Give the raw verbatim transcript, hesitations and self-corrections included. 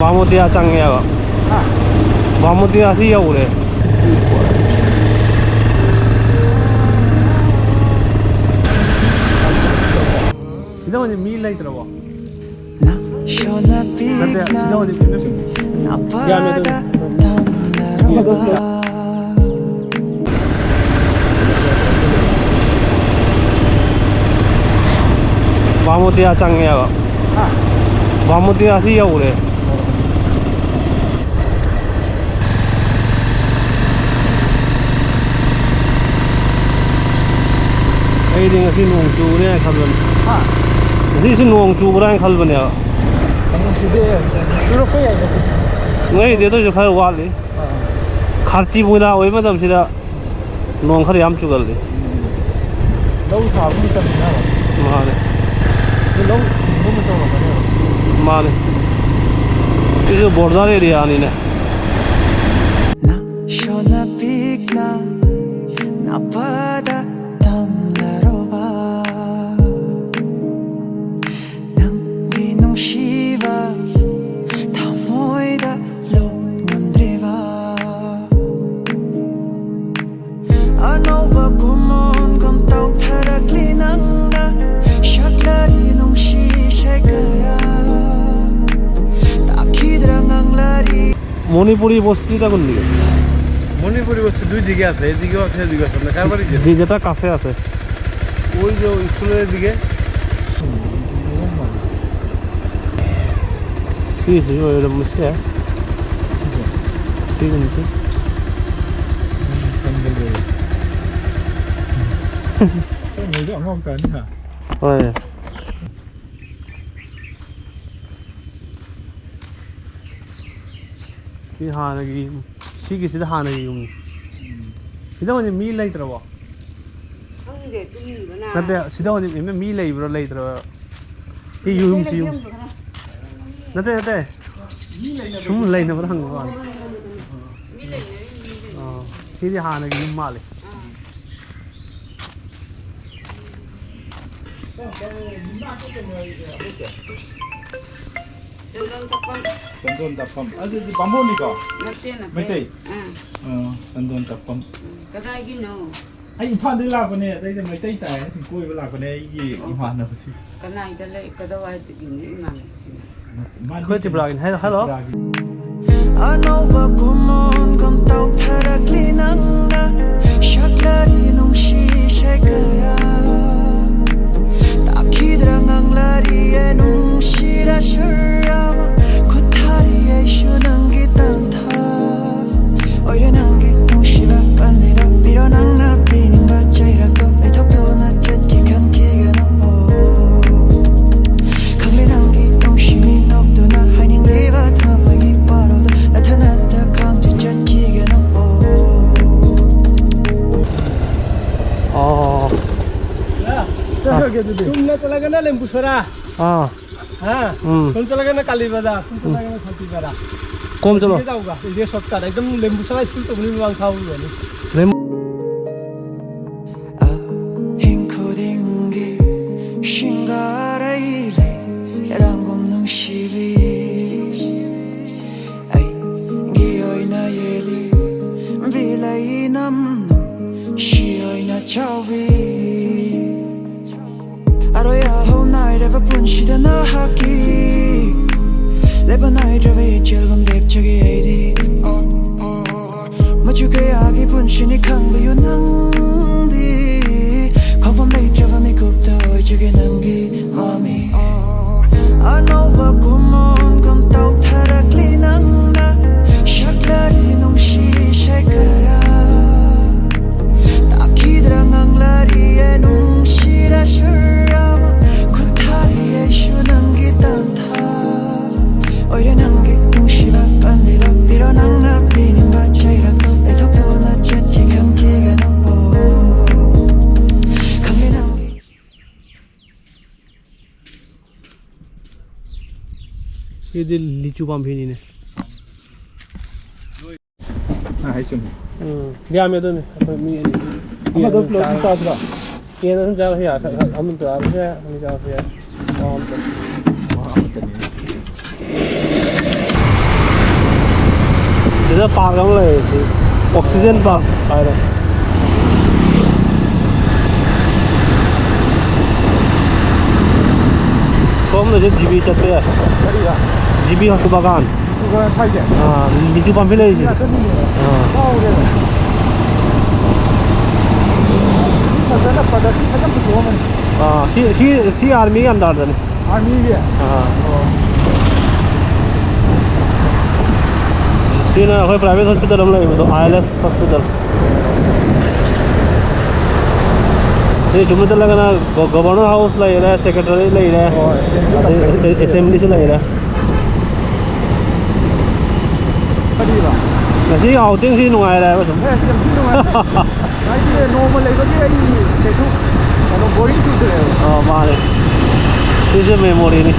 ꯕꯥꯃꯣꯇꯤꯌꯥ ꯆꯪꯉꯦꯕ꯫ ꯕꯥꯃꯣꯇꯤꯌꯥ ꯁꯤ ꯌꯧꯔꯦ꯫ ꯁꯤꯗ ꯍꯧꯖꯤꯛ ꯃꯤ ꯂꯩꯇ꯭ꯔꯕꯣ? ꯅꯠꯇꯦ, ꯁꯤꯗ ꯍꯧꯖꯤꯛ ꯃꯤ ꯂꯩꯇ꯭ꯔꯕꯣ? ꯕꯥꯃꯣꯇꯤꯌꯥ ꯆꯪꯉꯦꯕ꯫ ꯕꯥꯃꯣꯇꯤꯌꯥ ꯁꯤ ꯌꯧꯔꯦ꯫ ꯑꯩꯗꯤ ꯉꯁꯤ ꯅꯣꯡ ꯆꯨꯒꯅꯤ ꯍꯥꯏꯅ ꯈꯟꯕꯅꯦ꯫ ꯍꯥ? ꯉꯁꯤꯁꯨ ꯅꯣꯡ ꯆꯨꯕ꯭ꯔꯥ ꯍꯥꯏꯅ ꯈꯜꯕꯅꯦꯕ꯫ ꯅꯣꯡ ꯆꯨꯗꯦ꯫ ꯆꯨꯔꯛꯄ ꯌꯥꯏ ꯉꯁꯤ꯫ ꯉꯁꯤꯗꯤ ꯑꯗꯨ ꯑꯣꯏꯁꯨ ꯈꯔ ꯋꯥꯠꯂꯤ꯫ ꯑꯥ꯫ ꯈꯥꯔꯇꯤ ꯃꯣꯏꯂꯥ ꯑꯣꯏꯕ ꯃꯇꯝꯁꯤꯗ ꯅꯣꯡ ꯈꯔ ꯌꯥꯝ ꯆꯨꯒꯜꯂꯤ꯫ ꯂꯧ ꯊꯥꯕ ꯃꯇꯝꯅꯤꯅ꯫ ꯃꯥꯅꯦ꯫ ꯑꯗꯨ ꯂꯧ ꯍꯨꯟꯕ ꯃꯇꯝ ꯑꯣꯏꯔꯝꯒꯅꯦꯕ꯫ ꯃꯥꯅꯦ꯫ ꯁꯤꯁꯨ border area ꯅꯤꯅꯦ꯫ ꯅꯛꯁꯣꯅ ꯄꯤꯛꯅ ꯅꯄꯥꯗ ꯇꯝꯂꯔꯣꯕ꯫ ꯅꯪꯒꯤ ꯅꯨꯡꯁꯤꯕ ꯊꯃꯣꯏꯗ ꯂꯣꯛ ꯉꯝꯗ꯭ꯔꯦꯕ꯫ ꯑꯅꯧꯕ ꯀꯨꯝꯑꯣꯟꯒꯨꯝ ꯇꯧꯊꯔꯛꯂꯤ ꯅꯪꯅ ꯁꯛꯂꯔꯤ ꯅꯨꯡꯁꯤ ꯏꯁꯩ ꯀꯌꯥ꯫ ꯇꯥꯈꯤꯗ꯭ꯔꯥ ꯉꯥꯡꯂꯔꯤ꯫ মণিপুৰী বস্তিটা কোন দিকে? মণিপুৰী বস্তি দুই দিকে আছে, এদিকেও আছে, এদিকেও আছে। মানে কাৰবাৰী যে। যে যেটা কাছে আছে। ওই যে স্কুলের দিকে। কি হৈছে? কি হৈছে? কি হৈছে? ꯍꯣꯏ꯫ ꯁꯤ ꯍꯥꯟꯅꯒꯤ ꯌꯨꯝ꯫ ꯁꯤꯒꯤꯁꯤꯗ ꯍꯥꯟꯅꯒꯤ ꯌꯨꯝꯅꯤ꯫ ꯎꯝ꯫ ꯁꯤꯗ ꯍꯧꯖꯤꯛ ꯃꯤ ꯂꯩꯇ꯭ꯔꯕꯣ? ꯈꯪꯗꯦ, ꯇꯨꯝꯃꯤꯕꯅ꯫ ꯅꯠꯇꯦ, ꯁꯤꯗ ꯍꯧꯖꯤꯛ ꯃꯤ ꯂꯩꯕ꯭ꯔꯣ, ꯂꯩꯇ꯭ꯔꯕ? ꯁꯤ ꯌꯨꯝ, ꯁꯤ ꯌꯨꯝ꯫ ꯅꯠꯇꯦ, ꯅꯠꯇꯦ꯫ ꯁꯨꯝ ꯂꯩꯅꯕ꯭ꯔꯥ ꯍꯪꯕ ꯋꯥꯅꯤ꯫ ꯃꯤ ꯂꯩꯅꯔꯤ, ꯃꯤ ꯂꯩꯅꯔꯤ꯫ ꯑꯣ, ꯁꯤꯗꯤ ꯍꯥꯟꯅꯒꯤ ꯌꯨꯝ ꯃꯥꯜꯂꯦ꯫ ꯑꯥ꯫ ꯆꯟꯗꯣꯟ ꯇꯞꯐꯝ꯫ ꯆꯟꯗꯣꯟ ꯇꯞꯐꯝ꯫ ꯑꯗꯨꯗꯤ ꯕꯥꯃꯣꯟꯅꯤꯀꯣ? ꯅꯠꯇꯦ, ꯅꯠꯇꯦ꯫ ꯃꯩꯇꯩ? ꯑꯥ꯫ ꯑꯥ, ꯆꯟꯗꯣꯟ ꯇꯞꯐꯝ꯫ ꯎꯝ, ꯀꯗꯥꯏꯒꯤꯅꯣ? ꯑꯩ ꯏꯝꯐꯥꯜꯗꯩ ꯂꯥꯛꯄꯅꯦ, ꯑꯗꯩꯗ ꯃꯩꯇꯩ ꯇꯥꯏ ꯍꯥꯏꯅ ꯁꯨꯝ ꯀꯣꯏꯕ ꯂꯥꯛꯄꯅꯦ, ꯑꯩꯒꯤ ꯑꯣ꯫ ꯏꯃꯥꯟꯅꯕꯁꯤꯡ꯫ ꯀꯅꯥꯏꯗ ꯂꯩ? ꯀꯗꯥꯏꯋꯥꯏꯗꯒꯤꯅꯣ ꯏꯃꯥꯟꯅꯕꯁꯤꯡ? ꯃꯥꯗꯤ ꯑꯩꯈꯣꯏ ꯇ꯭ꯔꯤꯄꯨꯔꯥꯒꯤꯅꯤ꯫ ꯍꯥꯏ-, ꯍꯜꯂꯣ꯫ ꯇ꯭ꯔꯤꯄꯨꯔꯥꯒꯤ꯫ ꯑꯅꯧꯕ ꯀꯨꯝꯑꯣꯟ ꯀꯝꯇꯧꯊꯔꯛꯂꯤ ꯅꯪꯅ, ꯁꯛꯂꯔꯤ ꯅꯨꯡꯁꯤ ꯏꯁꯩ ꯀꯌꯥ꯫ ꯇꯥꯈꯤꯗ꯭ꯔꯥ ꯉꯥꯡꯂꯔꯤꯌꯦ ꯅꯨꯡꯁꯤꯔ ꯁꯨꯔ ꯑꯃ, ꯈꯨꯠ ꯊꯥꯔꯤ ꯑꯩꯁꯨ ꯅꯪꯒꯤ ꯇꯥꯟꯊꯥ꯫ ꯑꯣꯏꯔꯦ ꯅꯪꯒꯤ ꯅꯨꯡꯁꯤꯕ ꯄꯥꯟꯕꯤꯗꯣ, ꯄꯤꯔꯣ ꯅꯪꯅ ꯄꯤꯅꯤꯡꯕ ꯆꯩꯔꯛꯇꯣ, ꯂꯩꯊꯣꯛꯇꯨꯅ ꯆꯠꯀꯦ ꯈꯟꯈꯤꯒꯅꯨ꯫ ꯈꯪꯂꯦ ꯅꯪꯒꯤ ꯅꯨꯡꯁꯤ ꯃꯤꯅꯣꯛꯇꯨꯅ, ꯍꯥꯏꯅꯤꯡꯂꯤꯕ ꯊꯃꯣꯏꯒꯤ ꯋꯥꯔꯣꯜꯗꯣ, ꯅꯊꯟ ꯅꯊꯟ ꯈꯪꯗꯦ ꯆꯠꯈꯤꯒꯅꯨ꯫ ꯑꯣ꯫ ꯆꯠꯈ꯭ꯔꯒꯦ ꯑꯗꯨꯗꯤ꯫ ꯆꯨꯝꯅ ꯆꯠꯂꯒꯅ ꯂꯦꯝꯕꯨꯁꯣꯔꯥ꯫ ꯑꯥ꯫ ꯍꯥ? ꯎꯝ꯫ ꯁꯣꯝ ꯆꯠꯂꯒꯅ ꯀꯥꯂꯤ ꯕꯖꯥꯔ, ꯁꯣꯝ ꯆꯠꯂꯒꯅ ꯁꯥꯟꯇꯤ ꯕꯖꯥꯔ꯫ ꯀꯣꯝ ꯆꯠꯂꯣ꯫ ꯁꯤꯗ ꯇꯧꯕ꯭ꯔꯥ? ꯏꯟꯗꯤꯌꯥ ꯁꯣꯔꯠꯀꯠ, ꯑꯗꯨꯝ ꯂꯦꯝꯕꯨꯁꯣꯔꯥ ꯁ꯭ꯀꯨꯜ ꯆꯠꯄꯅꯤ ꯃꯃꯥꯡ ꯊꯥꯎꯔꯨꯔꯅꯤ꯫ ꯂꯦꯝ- ꯑꯍꯤꯡ ꯈꯨꯗꯤꯡꯒꯤ ꯁꯤꯡꯒꯥꯔꯩ ꯂꯩ, ꯔꯥꯡꯒꯨꯝ ꯅꯨꯡꯁꯤꯕꯤ꯫ ꯑꯩꯒꯤ ꯑꯣꯏꯅ ꯌꯦꯜꯂꯤ, ꯕꯤꯂꯩ ꯅꯝꯅꯨꯡꯁꯤ ꯑꯣꯏꯅ ꯆꯥꯎꯕꯤ꯫ ꯑꯔꯣꯏ ꯑꯍꯧ ꯅꯥꯏꯔꯕ ꯄꯨꯟꯁꯤꯗ ꯅꯍꯥꯛꯀꯤ ꯂꯦꯞꯄ ꯅꯥꯏꯗ꯭ꯔꯕ ꯏꯆꯦꯜꯒꯨꯝ ꯂꯦꯞꯆꯒꯦ ꯑꯩꯗꯤ꯫ ꯃꯆꯨ ꯀꯌꯥꯒꯤ ꯄꯨꯟꯁꯤꯅꯤ ꯈꯪꯕꯤꯌꯨ ꯅꯪꯗꯤ꯫ ꯈꯪꯐꯝ ꯂꯩꯇ꯭ꯔꯕ ꯃꯤꯀꯨꯞꯇ ꯑꯣꯏꯖꯒꯦ ꯅꯪꯒꯤ ꯃꯃꯤ꯫ ꯑꯅꯧꯕ ꯀꯨꯝꯑꯣꯟ ꯀꯝꯇꯧꯊꯔꯛꯂꯤ ꯅꯪꯅ, ꯁꯛꯂꯔꯤ ꯅꯨꯡꯁꯤ ꯏꯁꯩ ꯀꯌꯥ꯫ ꯇꯥꯈꯤꯗ꯭ꯔꯥ ꯉꯥꯡꯂꯔꯤꯌꯦ ꯅꯨꯡꯁꯤꯔ ꯁꯨꯔ ꯑꯃ, ꯈꯨꯠ ꯊꯥꯔꯤ ꯑꯩꯁꯨ ꯅꯪꯒꯤ ꯇꯥꯟꯊꯥ꯫ ꯑꯣꯏꯔꯦ ꯅꯪꯒꯤ ꯅꯨꯡꯁꯤꯕ ꯄꯥꯟꯕꯤꯗꯣ, ꯄꯤꯔꯣ ꯅꯪꯅ ꯄꯤꯅꯤꯡꯕ ꯆꯩꯔꯛꯇꯣ, ꯂꯩꯊꯣꯛꯇꯨꯅ ꯆꯠꯀꯦ ꯈꯟꯈꯤꯒꯅꯨ꯫ ꯈꯪꯂꯦ ꯅꯪꯒꯤ ꯁꯤꯗꯤ ꯂꯤꯆꯨ ꯄꯥꯝꯕꯤꯅꯤꯅꯦ꯫ ꯑ, ꯍꯥꯏ ꯆꯨꯝꯃꯤ꯫ ꯎꯝ, ꯌꯥꯝꯃꯦ ꯑꯗꯨꯅꯤ꯫ ꯑꯩꯈꯣꯏ ꯃꯤ ꯑꯅꯤ, ꯃꯤ ꯑꯃꯗꯣ ꯑꯅꯤ ꯄꯨꯂꯞ ꯑꯗꯨꯝ ꯆꯥꯔ-, ꯆꯥꯁꯤꯔꯣ? ꯌꯦꯟ ꯑꯗꯨꯝ ꯆꯥꯔꯁꯨ ꯌꯥꯏ꯫ ꯑꯃ ꯆꯥꯔꯁꯨ ꯌꯥꯏ꯫ ꯋꯥ ꯑꯝꯇ꯫ ꯋꯥ ꯑꯃꯇꯅꯤ꯫ ꯁꯤꯗ ꯄꯥꯔꯛ ꯑꯃ ꯂꯩꯔꯦ, ꯁꯤ ꯑꯣꯛꯁꯤꯖꯦꯟ ꯄꯥꯔꯛ ꯍꯥꯏꯔꯦ꯫ ꯁꯣꯝꯗꯁꯨ ꯖꯤꯕꯤ ꯆꯠꯄ ꯌꯥꯏ꯫ ꯀꯔꯤꯔ? ꯖꯤꯕꯤ ꯍꯧꯖꯤꯛ ꯕꯒꯥꯟ꯫ ꯁꯨꯒꯔ ꯁꯥꯏꯁꯦ? ꯑꯥ, ꯂꯤꯆꯨ ꯄꯥꯝꯕꯤ ꯂꯩꯔꯤꯁꯦ꯫ ꯉꯥꯛꯇꯅꯤꯅꯦ꯫ ꯑꯥ꯫ ꯀꯥꯎꯔꯦꯕ꯫ ꯐꯖꯅ ꯄ꯭ꯔꯗꯛꯇꯤ ꯐꯖꯅ ꯄꯨꯊꯣꯛꯑꯝꯃꯅꯤ꯫ ꯑꯥ, ꯁꯤ, ꯁꯤ, ꯁꯤ ꯑꯥꯔꯃꯤꯒꯤ ꯑꯟꯗꯔꯗꯅꯤ꯫ ꯑꯥꯔꯃꯤꯒꯤ? ꯑꯥ꯫ ꯑꯣ꯫ ꯁꯤꯅ ꯑꯩꯈꯣꯏ ꯄ꯭ꯔꯥꯏꯚꯦꯠ ꯍꯣꯁꯄꯤꯇꯥꯜ ꯑꯃ ꯂꯩꯕꯗꯣ, ꯑꯥꯏ ꯑꯦꯜ ꯑꯦꯁ ꯍꯣꯁꯄꯤꯇꯥꯜ꯫ ꯁꯤ ꯆꯨꯝꯅ ꯆꯠꯂꯒꯅ ꯒꯣ-, ꯒꯣꯕꯔꯅꯔ ꯍꯥꯎꯁ ꯂꯩꯔꯦ, ꯁꯦꯀ꯭ꯔꯦꯇꯔꯤ ꯂꯩꯔꯦ, ꯑꯣ, ꯑꯦꯁꯦꯝꯕ꯭ꯂꯤ ꯑꯗꯩ ꯀꯝꯄ꯭ꯂꯦꯛꯁ ꯑꯦ-, ꯂꯩꯔꯦ꯫ ꯑꯦꯁꯦꯝꯕ꯭ꯂꯤꯁꯨ ꯂꯩꯔꯦ꯫ ꯀꯔꯤꯕ? ꯉꯁꯤ ꯑꯥꯎꯇꯤꯡꯁꯤ ꯅꯨꯡꯉꯥꯏꯔꯦ ꯍꯥꯏꯕ ꯁꯨꯝ꯫ ꯑꯦ, ꯌꯥꯝ ꯊꯤ ꯅꯨꯡꯉꯥꯏ꯫ ꯍꯥꯏꯗꯤ ꯅꯣꯡꯃ ꯂꯩꯕꯒꯤ ꯑꯩ ꯀꯩꯁꯨ ꯀꯩꯅꯣ ꯕꯣꯔꯤꯡ ꯆꯨꯗ꯭ꯔꯦꯕ꯫ ꯑꯥ, ꯃꯥꯅꯦ꯫ ꯁꯤꯁꯦ ꯃꯦꯃꯣꯔꯤꯅꯤ꯫